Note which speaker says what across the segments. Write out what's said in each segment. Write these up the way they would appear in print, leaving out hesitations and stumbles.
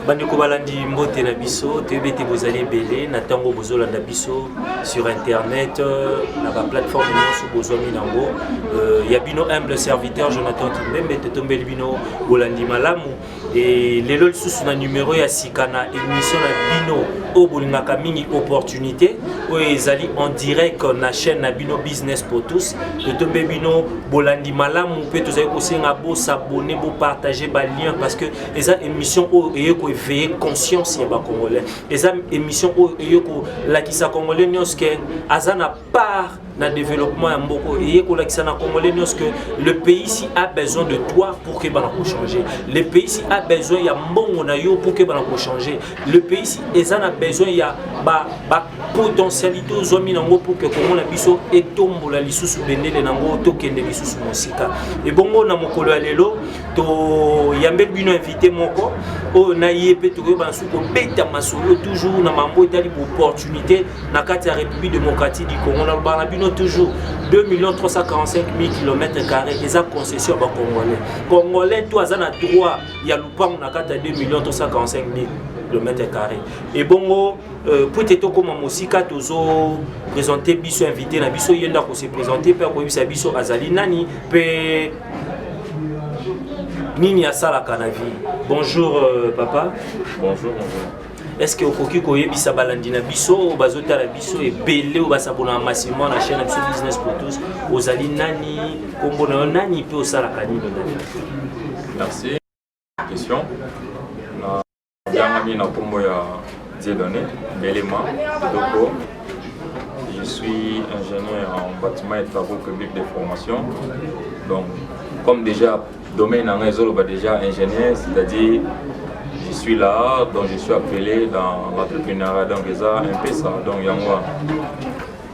Speaker 1: Bandeko balandi, mbote na biso. Toyebi ete bozali ebele na ntango bozolanda biso sur internet, na baplateforme nyonso bozwami nango. Ya bino humble serviteur Jonathan Kimbembe, totombeli bino bolandi malamu. E lelo lisusu na numero ya sika na émission na bino oyo bolingaka mingi, Opportunité, oyo ezali en direct na chaîne na bino Business pour tous. Totombe bino bolandi malamu mpe tozali kosenga bos'abonner, bopartager balien, parce que eza émission oyo eye koéveiller conscience ya bacongolais. Eza émission oyo eye kolakisa congolais nyonso ke aza na part na développement ya mboka, eye kolakisa na congolais nyonso que le pays ci a besoin de toi pour que bana kochanger. Le pays ci a besoin ya mbongo na yo pour que bana kochanger. Le pays ci eza na besoin ya bapotentialité ozwami nango pour que Kongo na biso etombola lisusu bendele nango, tokende lisusu mosika. Ebongo na mokolo ya lelo, toyambeli bino invité moko oyo na ye mpe tokoyeba na suki kobeta masolo toujours na mambo etali boopportunité na kati ya République démocratique du Congo. Nalobaka na bino toujours, 2 345 000 km carré eza concession ya bacongolais. Congolais to aza na droit ya lupango na kati ya 2 345 000 km carré. Ebongo po ete tokóma mosika, tozoprésente biso invité na biso. Ye nde akose présenter mpe akoyebisa biso azali nani mpe nini asalaka na vie. Bonjour papa.
Speaker 2: Bonjour, bonjour.
Speaker 1: Est ce que okoki koyebisa balandi na biso oyo bazotala biso ebele, oyo bas'abonnaka massivement na chaîne na biso Business pour tous, ozali nani, nkombo na yo nani mpe osalaka nini na vie?
Speaker 2: Merci. Question. Na yangami na kombo ya Dieudonné Belema Doko. Je suis ingénieur en bâtiment et travaux publics de formation. Donc, comme déjà domaine en ezoloba déjà ingénieur, c'est-à-dire je suis là, donc je suis appelé dans l'entrepreneuriat, donc eza un peu ça, donc yango.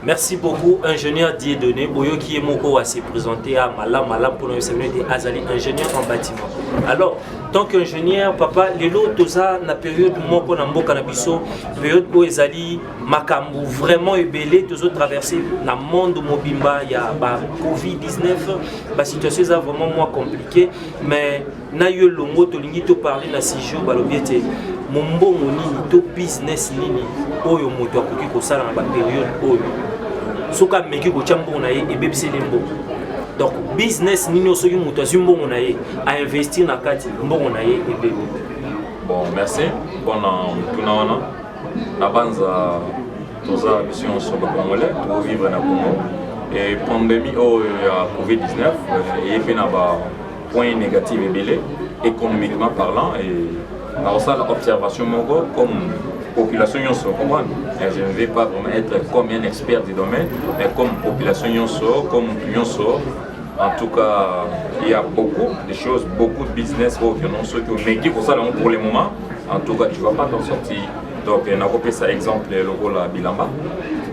Speaker 1: Merci beaucoup, ingénieur Dieudonné. Boyoki ye moko ase présenté a malamu malamu mpona oyebisa bino ete azali ingénieur en bâtiment. Alors, tant qu'ingénieur, papa, lelo toza na période moko na mboka na biso, période oyo ezali makambo vraiment ebele tozotraverse na monde mobimba ya ba Covid-19. Basituation eza vraiment mwa compliqué, mais na yo elongo tolingi toparle na sujet. Balobi ete mombongo nini to business nini oyo moto akoki kosala na bapériode oyo, soki ameki kotya mbongo na ye, ebebiseli mbongo? Donc business nini oyo soki moto azwi mbongo na ye, ainvestir na kati, mbongo na ye ebebi?
Speaker 2: Bon, merci mpona motuna wana. Na banza toza biso nyonso bacongolais, tozovivre na Congo, e pandémie oyo ya Covid-19 eye mpe na bapoint négatif ebele économiquement parlant. E nakosala observation moko comme population nyonso, comprendre, je ne vais pas vraiment être comme un expert du domaine, mais comme population nyonso, comme nyonso. En tout cas, il y a beaucoup de choses, beaucoup de business oyo non, soki omeki kosala yango pour le moment, en tout cas tu vas pas t'en sortir. Donc nakopesa exemple lokola bilamba,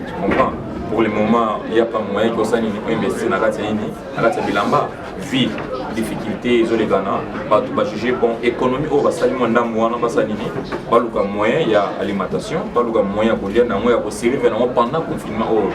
Speaker 2: tu comprends? Pour le moment, il y a pas moyen kosala nini, oinvestir na kati ya nini, na kati ya bilamba, vu difficulté ezolekana. Bato bajuge bon économie oyo basali mwa ndambo wana, basala nini? Baluka moyen ya alimentation, baluka moyen ya kolia nango, ya kosurvivre nango pendant confinement oyo.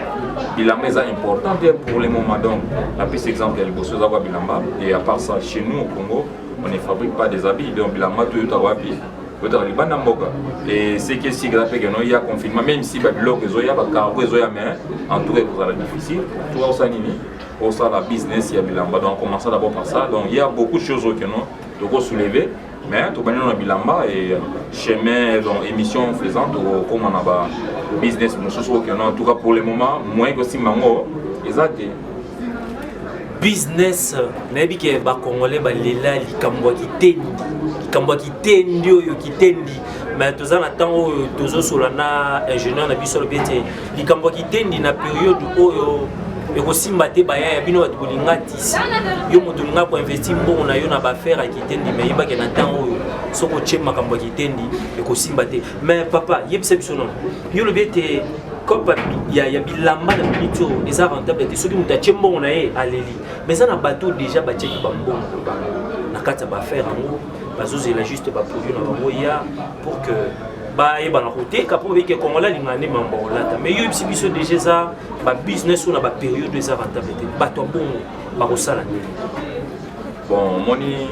Speaker 2: Bilamba eza important te pour le moment. Donc napesi exemple ya liboso eza kwa bilamba. Et à part ça, chez nous au Congo, on ne fabrique pas des habits. Donc bilamba toyotaka wapi? Oyotaka libanda mboka. Et ce qui est sûr, eza mpe keno ya confinement, même si babiloko ezoya, bacargo ezoya, mais en tout cas ekozala difficile pour toi osala nini, osala business ya bilamba. Donc commencer d'abord par ça. Donc il y a beaucoup de choses oyo keno tokosoulever, mais tobandi na bilamba et chemin, donc émission faisant, tokokóma na ba business mosusu oyo keno en tout cas pour le moment moyen kosimba yango eza te.
Speaker 1: Business, nayebi ke bacongolais balela likambo ya kitendi, likambo ya kitendi oyo kitendi. Mais toza na ntango oyo tozosola na ingénieur na biso, alobi ete likambo ya kitendi na période oyo ekosimba te. Baya ya bino bato bolinga tisi yo, moto olinga koinvestir mbongo na yo na baaffaire ya kitendi, mais yebake na ntango oyo soki otie makambo ya kitendi, ekosimba te. Mais papa, yebisa biso nono, yo olobi ete cope ya bilamba na minute oyo eza rentable te. Soki moto atie mbongo na ye, aleli. Mais eza na bato déjà batiaki bambongo bango na kati ya baaffaire yango, bazozela juste baproduit na bango ya pour que bayebana koteka, mpo babiki congolais alingaka nde mambo kolata. Mais yo yebisi biso déjà eza babusiness oyo na bapériode eza rentable te. Bato ya bongo bakosala ndenge?
Speaker 2: Bon, omoni,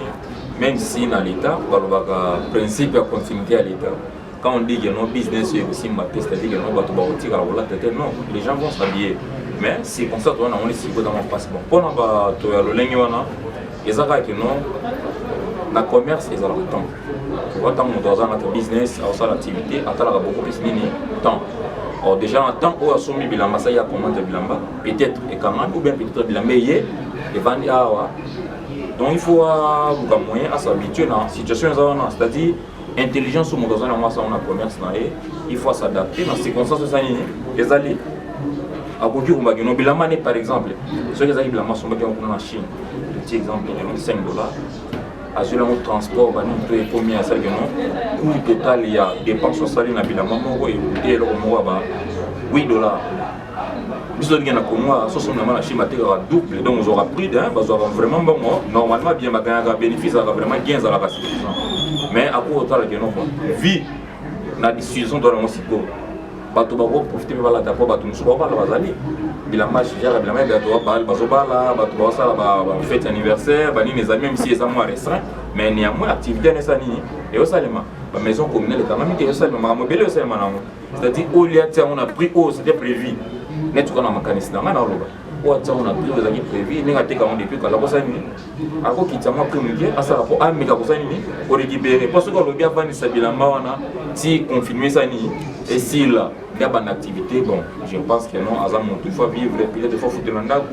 Speaker 2: Même si na l'État balobaka principe ya continuité ya l'État, quand on dit que non, business oyo ekosimba te, c'est-à-dire que non, bato bakotikala kolata te. Non, les gens vont s'habiller, mais circonstance wana yango nde sikoyo eza mwa mpasi. Bon, mpona bato ya lolenge wana, eza kaka ke non, na commerce ezalaka temps. Tu ntango moto aza na business, aosala activité, atalaka beaucoup plus nini? Temps. Or déjà na temps oyo asombi bilamba, asali ya commande ya bilamba, peut-être ekangami ou bien peut-être bilamba eye evandi awa. Donc il faut aluka moyen as'habitue na situation eza wana, c'est-à-dire intelligence oyo moto aza nango, asala na commerce na ye, il faut s'adapter na circonstance eza nini ezali. Akoki kombaki no bilamba ne, par exemple, soki ezalaki bilamba asombaki yango kuna na Chine, petit exemple, yango 5 $, azwi yango transport, banini to ekomi, asalaki no coût total ya dépense osali na bilamba moko ekute eloko moko ya ba 8 $. Biso tobingi na Congo, soso bilamba na Chine batekaka double, donc ozwaka prix, bazwaka vraiment mbongo normalement bien, baganyaka bénéfice, ezalaka vraiment gain, ezalaka suffisant. Mais akoki kotala ke non, vu na situation to yango sikoyo, bato bakoprofite mpe balata, mpo bato mosusu baobala, bazali bilamba jaka bilamba ya bato bazobala, bato baosala bafête anniversaire, banini ezali, même si eza mwa restreint, mais néanmoins activité wana esala nini, eyosalema. Bamaison communale ekangami te, eyosalema, makambo ebele eyosalema nango. C'est-à-dire oyo atia yango na prix oyo c'était prévu, neti kaka na makanisi na ngai naoloba, oyo atia yango na prix oyo ezalaki prévu, ndenge ateka yango depuis kala, kosala nini? Akokitisa mwa prix moke, asala mpo ameka kosala nini? Korécupérer. Mpo soki alobi avandisa bilamba wana ti confinement esala nini, esila, nde abanda activité, bon, je pense que non, aza moto, il faut vivre, peut-être il faut futela ndako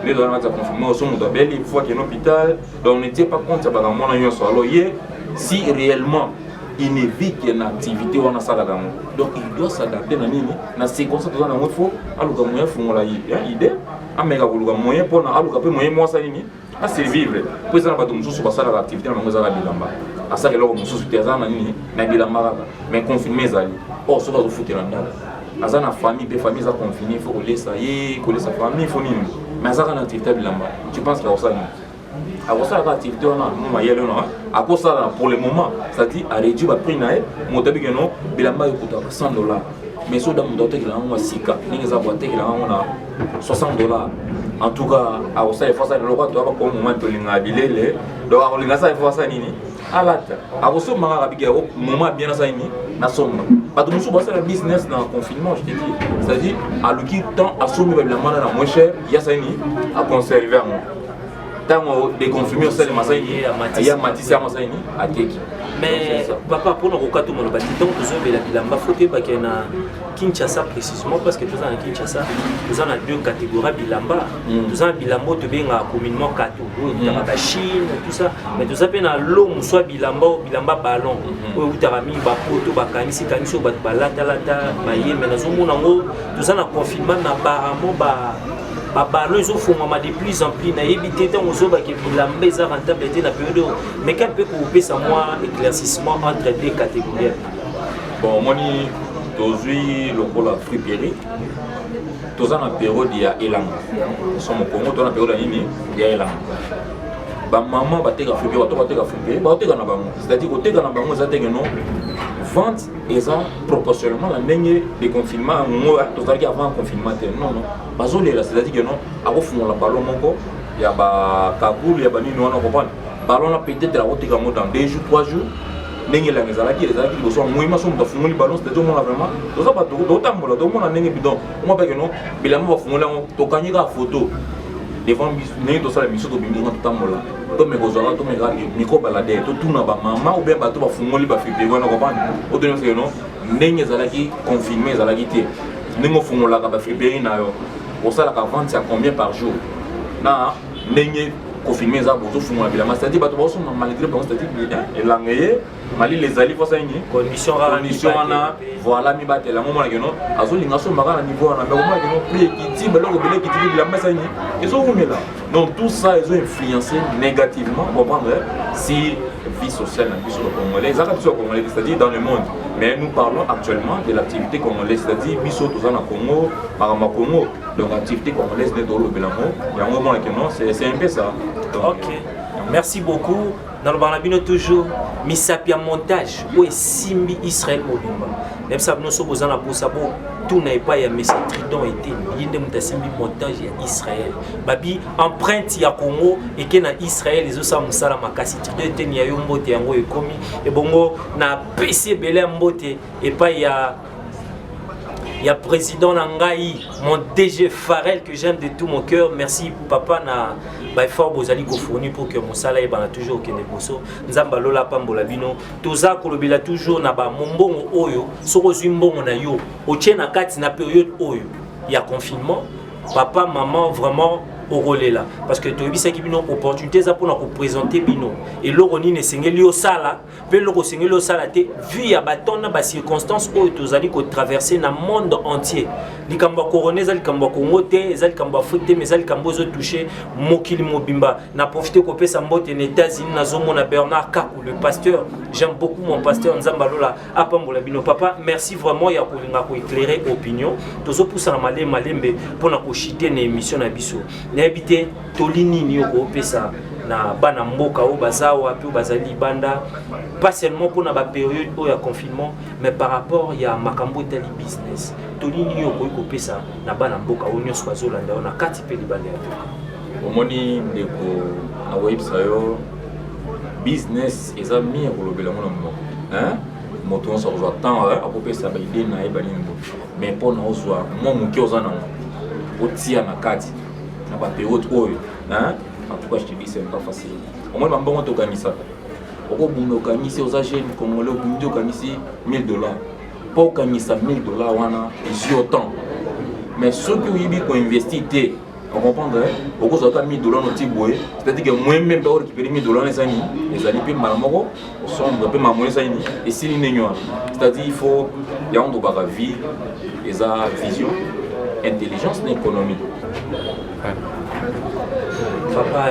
Speaker 2: nde toza na kati ya confinement, so moto abeli, il faut akende hôpital. Donc ne tient pas compte ya makambo wana nyonso. Alors ye, si réellement il ne vit que na activité wana asalaka yango, donc il doit s'adapter na nini? Na circonstance toza nango. Il faut aluka moyen, afungola idée, ameka koluka moyen mpona aluka mpe moyen mwasa nini, asurvivre. Mpo eza na bato mosusu basalaka activité na bango ezaka bilamba, asala eloko mosusu te, aza na nini? Na bilamba kaka. Mais confinement ezali, or soki azofutela ndako, aza na famille mpe, famille eza confiné, il faut kolesa ye, kolesa famille, faut nini, mais azaka na activité ya bilamba. Tu penses que akosala nini? Akosalaka activité wana mo mayele wana akosala pour le moment, c'est-à-dire aréduire baprix na ye. Moto abike no bilamba ekutaka 100 $, mais soda moto atekela yango sika ndenge eza bo, atekela yango na 60 $. En tout cas akosala effort, asala eloko ato abako moment tolingaka bilele. Donc akolinga asala effort, asala nini? Alata, akosomba kaka biki moment bien, asala nini? Nasomba. Bato mosusu basala business na confinement, je te dis, c'est-à-dire aluki temps, asombi babilamba wana na moins cher, ye asala nini? Aconserve yango. Ntango déconfinement osalema, asali nini? Ya matisi yango, asali nini? Ateki.
Speaker 1: Mais papa, mpona kokata maloba te, ntango tozobela bilamba, faut toyebake na Kinshasa précisément, parce que toza na Kinshasa, toza na deux catégories ya bilamba. Toza na bilamba oyo tobengaka communément kato, oyo eutaka bachine, tout ça, mais toza mpe na lo mosu ya bilamba, oyo bilamba ballon, oyo eutaka mingi bapoto, bakanisi kanisi, oyo bato balatalata baye. Mais nazomona yango, toza na confinement, na apparemment ba baballon ezofungwama de plus en plus. Nayebi te, ntango ozobake bilamba eza rentable te na période oyo, mais ka mpe kopesa mwa éclaircissement entre deux catégories ya bilamba.
Speaker 2: Bon, omoni, tozwi lokola friperie, toza na période ya elanga so mokongo, toza na période ya nini? Ya elanga. Bamama bateka friperie, bato bateka friperie, baoteka na bango, c'est-à-dire koteka na bango eza teke no vente eza proportionnellement na ndenge déconfinement yango tozalaki avant confinement te. Non, non, bazolela, c'est-à-dire que non, akofungola ballon moko ya bakagulu ya banini wana, comprendre, ballon wana peut-être akoteka yango dans 2 jours, 3 jours. Ndenge elanga ezalaki liboso ya moyema, so moto afungoli ballon, c'est-à-dire omona vraiment toza bato totambola, tomona ndenge bidon oma peke no bilamba bafungoli yango, tokangi kaka photo devant biso. Ndenge tosala biso, tobimi, totambola, tomeka kozwaka, tomeka micro baladeur, totuna bamama ou bien bato bafungoli bafriperie wana, comprendre, otoni no ndenge ezalaki confinement ezalaki te, ndenge ofungolaka bafriperie na yo, osalaka vente ya combien par jour? Na ndenge confinement eza, bozofungola bilamba, c'est-à-dire bato bazosomba malgré bango, c'est-à-dire elanga ye malili ezali fosa nini?
Speaker 1: Condition.
Speaker 2: Condition wana, voilà, mibatela yango. Omonake no azolinga asombaka na niveau wana, mais omonake no prix ekiti, biloko ebele ekiti, bilamba esa nini, ezowumela. Donc tout ça ezo influencer négativement, comprendre, si vie sociale na biso congolais ezalaka, biso congolais, c'est-à-dire dans le monde, mais nous parlons actuellement de l'activité congolaise, c'est-à-dire biso toza na Congo, makambo ya Congo, donc activité congolaise nde tolobela yango. Yango omonake non, c'est un peu ça. Donc,
Speaker 1: Ok. Merci beaucoup. Nalobaka na bino toujours misapi ya montage oyo esimbi Israël mobimba. Nayebisa bino soki boza na posa botuna epai ya Monsieur Tridon Eteni, ye nde moto asimbi montage ya Israël. Babi empreinte ya Congo eke na Israël ezosala mosala makasi. Tridon Eteni ya yo mbote yango ekomi ebongo na pesi ebele ya mbote epai ya président na ngai, mon DG Farel que j'aime de tout mon cœur. Merci papa na ba effort bozali ko fournir pour que mosala ebana toujours okende liboso. Nzambe alola apambola bino. Toza kolobela toujours na ba mombongo oyo soki ozwi mbongo na yo otie na kati na période oyo ya confinement, papa maman vraiment okolela, parce que toyebisaki bino opportunité eza mpona koprésente bino eloko nini esengeli osala mpe eloko osengeli osala te, vu ya baton na bacirconstance oyo tozali kotraverse na monde entier. Likambo ya corona eza likambo ya Congo te, eza likambo ya Afrique te, mais eza likambo ezotouche mokili mobimba. Na profite kopesa mbote na États-Unis, nazomona Bernard Kaku le pasteur. J'aime beaucoup mon pasteur. Nzambe alola apambola bino. Papa, merci vraiment ya kolinga koéclairer opinion. Tozopusana malembe malembe mpona koshite na émission na biso. Nayebi te toli nini yo koopesa na bana mboka oyo baza wapi, oyo bazali libanda, pas seulement mpona bapériode oyo ya confinement, mais par rapport ya makambo etali business. Toli nini okoki kopesa na bana mboka oyo nyonso bazolanda yo na kati mpe libanda ya mboka?
Speaker 2: Omoni ndeko, nakoyebisa yo, business eza mingi ya kolobela yango na monoko. Moto nyonso akozwa temps akopesa baidées na ye banini bo, mais mpona ozwa mwa moke oza nango otia na kati na bapériode oyo, en tout cas je te dis, c'est pas facile. Omoni bambongo tokanisaka, okobunda okangisi, oza jeune congolais, obundi okangisi 1000 $. Mpo okangisa 1000 $ wana ezwi yo temps, mais soki oyebi koinvestir te, ocomprendre, okozwa ata 1000 $ noti boye, c'est-à-dire que moyen même mpe orécupérer 1000 $ wana eza nini, ezali mpe mbala moko osombre mpe mamoyen eza nini, esili ndenge wana. C'est-à-dire il faut yango tobaka vie eza vision, intelligence na économie.
Speaker 1: Papa,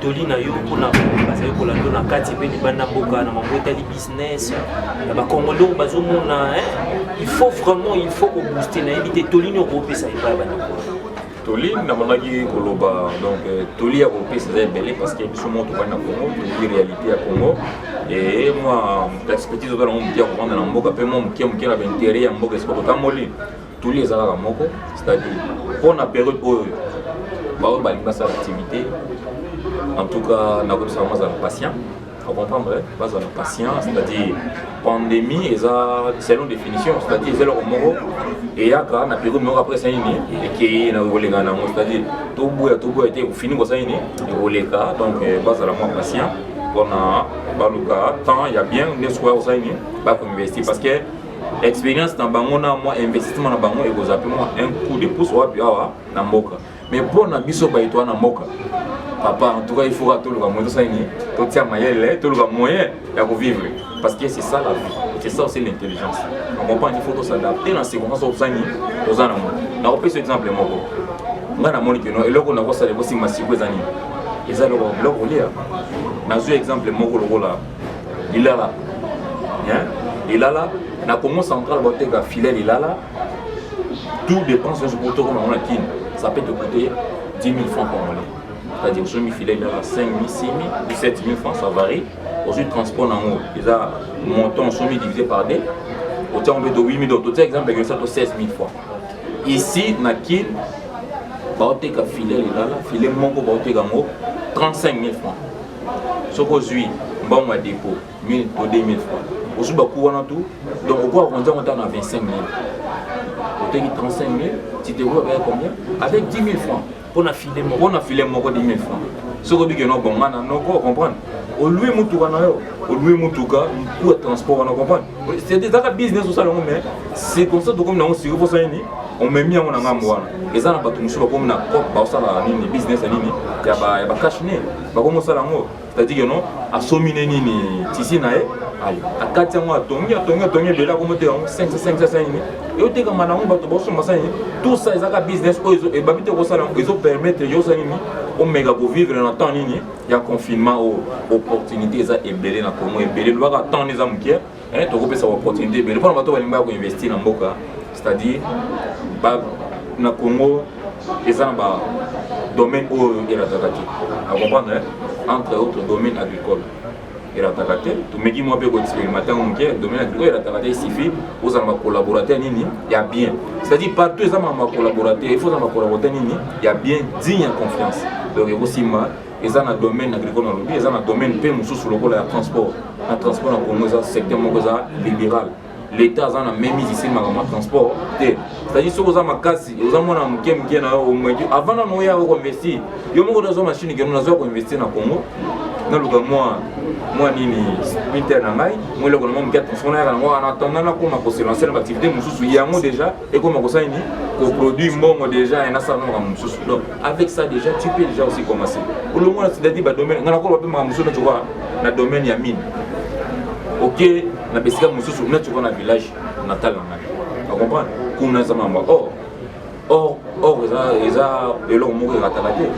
Speaker 1: toli na yo mpona bazali kolanda na kati mpe libanda mboka na mambo etali business na bacongolais oyo bazomona il faut vraiment, il faut kobooster, nayebi te toli nini okopesa epai ya bandeko?
Speaker 2: Toli namonaki koloba, donc toli ya kopesa eza ebele, parce que biso moko tokani na Congo, toyebi réalité ya Congo e mwa expertise oza nango moke ya kovanda na mboka mpe mwa moke moke na baintérêt ya mboka esika totamboli. Toli eza kaka moko, c'est-à-dire mpo na période oyo baoyo balingi basala activité, en tout cas nakoyebisa bango bazala patient, comprendre, bazala patient. C'est-à-dire pandémie eza selon définition, c'est-à-dire eza eloko moko eyaka na période moko, après esa nini, ekei na koleka nango. C'est-à-dire toboya toboya te, fini kosala nini, ekoleka. Donc bazala mwa patient mpona baluka temps ya bien nde soki kosala nini, bakoinvestir, parce que expérience na bango na mwa investissement na bango ekozala mpe mwa un coup de pouce wapi awa na mboka. Mais mpo na biso bato wana mboka, papa, en tout cas il faut toluka moyen tosala nini, totia mayele, toluka moyen ya kovivre, parce que c'est ça la vie, c'est ça aussi l'intelligence. On comprend, il faut tos'adapter na circonstance oyo tosala nini, toza nango. Nakopesa exemple moko. Ngai namoni keno eloko nakosala ekosimba siko eza nini, eza eloko biloko kolia. Nazwi exemple moko lokola lilala. Lilala na Congo Central bateka filet lilala, tout dépense nyonso po tokoma yango na Kini, ça peut te coûter 10 000 francs congolais. C'est-à-dire osomi filet lilala 5 000, 6 000, 7 000 francs, ça varie. Ozwi transport nango, eza montant osomi divisé par deux, otia yango mpe to 8 000. Donc totia exemple ekesa to 16 000 francs. Ici na Kine baoteka filet lilala, filet moko baoteka yango 35 000 francs. Soki ozwi mbongo ya dépôt 1000 to 2000 francs, ozwi baku wana tout, donc okoka konza yango ata na 25 000, oteki 35 000, tu te retrouves avec combien? Avec 10 000 francs.
Speaker 1: Mpona filet moko.
Speaker 2: Mpona filet moko, 10 000 francs. Soki obiki no bonga na noko, comprendre, olui mutuka na yo, olui mutuka coût ya transport wana, comprendre, c'est ezaka business osala yango. Mais c'est comme ça tokomi nango sikoyo, fosala nini, omemi yango na ngambo wana. Eza na bato mosusu bakomi na cope, baosala nini, business ya nini, ya bacache-nez bakomi osala yango. C'est-à-dire que non, asomi ne nini, tisi na ye, ale akati yango, atongi atongi atongi ebele, akomi oteka yango 500 500 nini, eotekama nango, bato baosomba sa nini. Tout ça ezaka business oyo ebabi te kosala yango, ezopermettre yo osala nini, omeka kovivre na temps nini ya confinement oyo. Opportunité eza ebele na Congo, ebele. Lobaka temps eza moke, tokopesa baopportunité ebele mpona bato balingi baya koinvestir na mboka. C'est-à-dire na Congo eza na badomaine oyo erataka te, acomprendre. Entre autres, domaine agricole erataka te. Tomeki mwa mpe koexpérimenter yango moke. Domaine agricole erataka te, il suffit ozala bacollaborateur nini ya bien. C'est-à-dire partout eza makambo ya collaborateur, il faut ozala bacollaborateur nini ya bien, digne ya confiance. Donc ekosimba. Eza na domaine agricole nalobi, eza na domaine mpe mosusu lokola ya transport. Na transport na Congo, eza secteur moko eza libéral. L'État aza na même isi makambo ya transport te. C'est-à-dire soki oza makasi, oza mwana moke moke na yo, omeki avant nano oya okoinvestir yo moko, nazwa machine keno, nazwa koinvestir na Congo, naluka mwa nini Sprinter na ngai, mwa eloko na mwa moke ya transport, nayaka nango en attendant nakoma kose lancer na baactivité mosusu. Yango déjà ekoma kosala nini? Koproduire mbongo déjà, nasala na makambo mosusu. Donc avec ça déjà, tu peux déjà aussi commencer olongo. C'est-à-dire badomaine nga nakoloba mpe makambo mosusu neti na domaine ya mine, ok, na besika mosusu neti na village natal na ngai, ocomprendre, kuna eza makambo or or or eza eloko moko erataka te.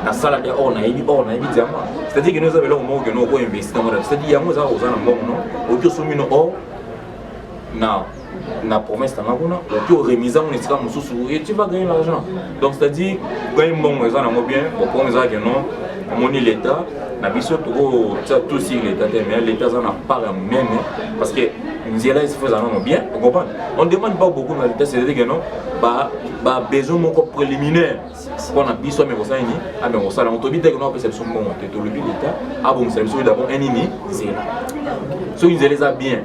Speaker 2: Nasala de or, nayebi or, nayebi diamant. C'est-à-dire keno eza eloko moko keno okoinvestir nango. C'est-à-dire yango eza oza na mbongo no, oki osombi no or na promesse nanga kuna, oki oremise yango na esika mosusu et tu vas gagner l'argent. Donc c'est-à-dire gagner mbongo eza nango bien. Bon, problème eza ke non, omoni l'État na biso, tokotia tout sur l'État te, mais l'État aza na part ya monene, parce que nzela il faut ezala nano bien. Ocomprendre, on demande pas beaucoup na l'État. C'est-à-dire que non, babesoin moko préliminaire mpona biso ame kosala nini, ame kosala yango. Tobi te ke no apesa biso mbongo te. Tolobi l'État abongisa biso d'abord un nini, nzela. Soki nzela eza bien,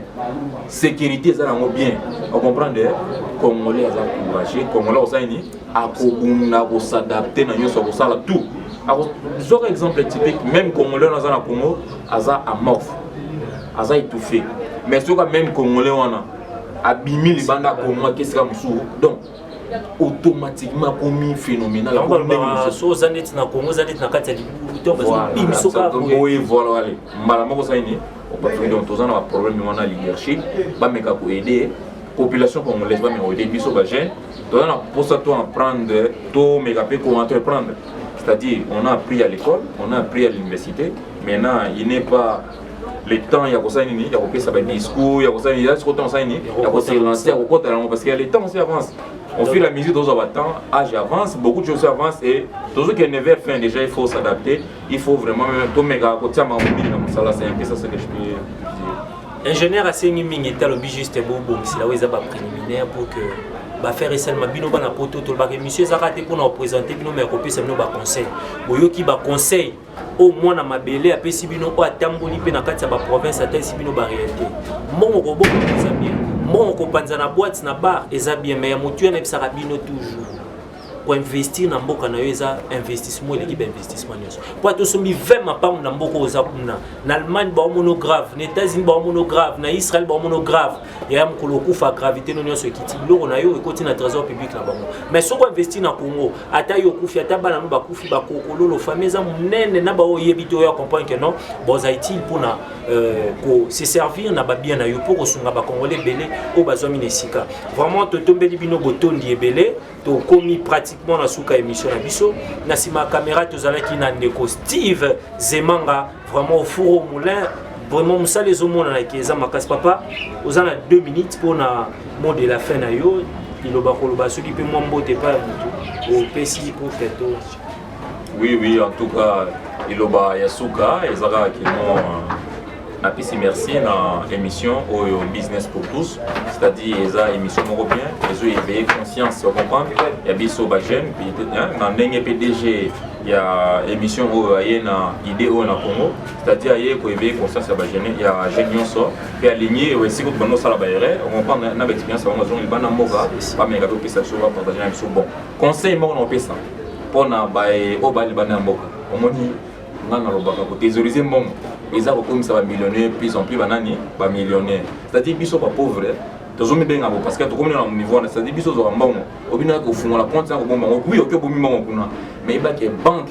Speaker 2: sécurité eza nango bien, ocomprendre, Congolais aza courageux. Congolais akosala nini? Akobunda, akos'adapter na nyonso, akosala tout. Zwaka exemple typique, même Congolais wana aza na Congo, aza amorphe, aza étouffé, mais soki même Congolais wana abimi libanda ya Congo, akesika mosusu, donc automatiquement akomi phénoménal.
Speaker 1: So oza neti na Congo, oza neti na kati ya libulu to bazobimiso kaka.
Speaker 2: Boye, voilà, ale mbala moko osali nini, opafiki. Donc toza na baproblème wana. Leadership bameka koaider population congolaise, bameka koaider biso bajeune. Toza na mposa to apprendre, tomeka mpe koentreprendre. C'est-à-dire on a appris à l'école, on a appris à l'université. Maintenant, il n'est pas le temps ya kosala nini, ya kopesa badiscours, ya kosala nini. Sikoyo ntango osala nini, ya kose lancer, ya kokota yango, parce que le temps aussi avance. Au fur et à mesure tozwa batemps, âge avance, beaucoup de choses avancent et tozokende vers fin déjà. Il faut s'adapter, il faut vraiment même tomeka kotia makambo mingi na mosala. C'est un peu ça ce que je peux dire.
Speaker 1: Ingénieur asengi mingi te, alobi juste bobongisela oyo eza bapréliminaire pour que baaffaire esalema. Bino bana Poto, tolobaka émission ezaka te mpona koprésenter bino, mais kopesa bino baconseil. Boyoki baconseil oyo mwana mabele apesi bino, oyo atamboli mpe na kati ya baprovince, atalisi bino baréalité. Mbongo kobonga eza bien, mbongo kopanza na boîte, na bar eza bien, mais ya motu anayebisaka bino toujours, koinvestir na mboka na yo eza investissement eleki bainvestissement nyonso. Po ata osombi 20 mapango na mboka oyo oza kuna, na Allemagne baomono grave, na États-Unis baomono grave, na Israel baomono grave, yaya mokolo okufa, gravité no nyonso ekiti, biloko na yo ekoti na trésor public na bango. Mais soki oinvestir na Congo, ata yo okufi, ata bana no bakufi, bakokololo, famille eza monene na bao oyebi te, oyo comprendre ke non, boza utile mpona kose servir na babien na yo mpo kosunga Bacongolais ebele oyo bazwami na esika. Vraiment totombeli bino botondi ebele. Tokomi pratiquement na suka émission na biso. Na nsima ya caméra tozalaki na ndeko Steve Zemanga, vraiment au four au moulin. Vraiment mosala ezomonanaki eza makasi. Papa, oza na 2 minutes mpona mot de la fin na yo, liloba koloba, soki mpe mwa mbote epai ya motu opesi pour keto.
Speaker 2: Oui, en tout cas liloba ya suka eza kaka kino napesi merci na émission oyo Business pour tous. C'est-à-dire eza émission moko bien, ezo éveiller conscience, ocomprendre, ya biso bajeune na ndenge PDG ya émission oyo aye na idée oyo na Congo. C'est-à-dire aye koéveiller conscience ya bajeune, ya jeune nyonso, mpe alingi esika bando osala baerreur, ocomprendre, na baexpérience bango bazongi libanda mboka, bameka mpe opesa biso, bapartage na biso. Bon, conseil moko na opesa mpona oyo bali libanda ya mboka, omoni, nga nalobaka kothésauriser mbongo eza kokomisa bamillionnaire plus en plus banani, bamillionnaire. C'est-à-dire biso bapauvre tozomibenga bo parce que tokomi na niveau wana. C'est-à-dire biso ozwaka mbongo, obinaka kofungola compte na kobomba ngo. Oui, oki obomi mbongo kuna, mais yebake banque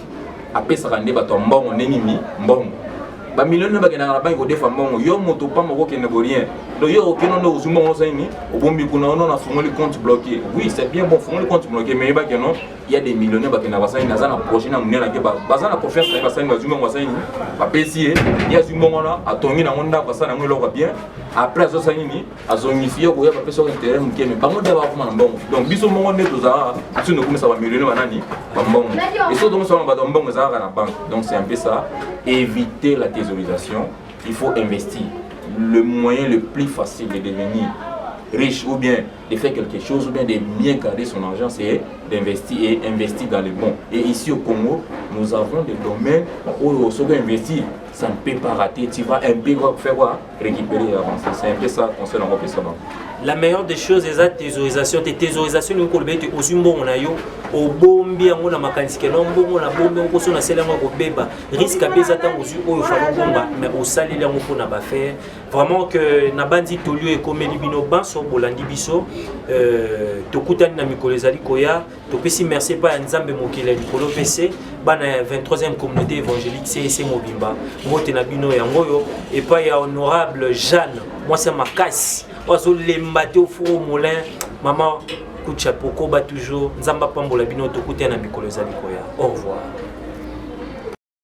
Speaker 2: apesaka nde bato ya mbongo nde nini, mbongo. Bamillionnaire bakendaka na banque kodefa mbongo. Yo moto pamba okokende bo rien. Donc yo okende nde ozwi mbongo, osali nini? Obombi kuna. Ono nafungoli compte bloqué. Oui, c'est bien bon, fungoli compte bloqué, mais yebake non, il y a des millionnaires bakendaka, basali nini, aza na projet na monene ake, baza na confiance na ye, basali, bazwi mbongo, basali nini, bapesi ye, ye azwi mbongo wana, atongi nango ndako, asala yango eloko bien. Après azosala nini? Azongisi. Yo koya, bapesi oko intérêt moke, mais bango nde bakoma na mbongo. Donc biso mbongo nde tozalaka, biso tokomisa bamillionnaire banani, bambongo. Et soki tokomisa wana bato ya mbongo ezalaka na banque. Donc c'est un peu ça. éviter la thésaurisation, il faut investir. Le moyen le plus facile de devenir riche ou bien de faire quelque chose ou bien de bien garder son argent, c'est d'investir et investir dans le bon. Et ici au Congo, nous avons des domaines où on peut investir, ça ne peut pas rater. Tu vas un peu faire quoi? Récupérer et avancer. C'est un peu ça, conseil on ça.
Speaker 1: La meilleure des choses eza thésaurisation te. Thésaurisation elingi koloba ete ozwi mbongo na yo, obombi yango na makanisi keno mbongo na bombi yango koso nasali yango ekobeba. Risque abe eza ntango ozwi oyo fala obomba, mais osaleli yango mpona baaffaires. Vraiment que nabandi toli oyo ekomeli bino banso bolandi biso. Tokutani na mikolo ezali koya. Topesi merci epai ya Nzambe mokili ya likolo pc. Bana ya 23e communauté évangélique CEC mobimba, mbote na bino yango oyo epai ya honorable Jeanne, mwasi ya makasi oyo azolemba te au four au moulin. Mama, coup de chapeau, koba toujours. Nzambe apambola bino. Tokutani na mikolo ezali koya. Au revoir.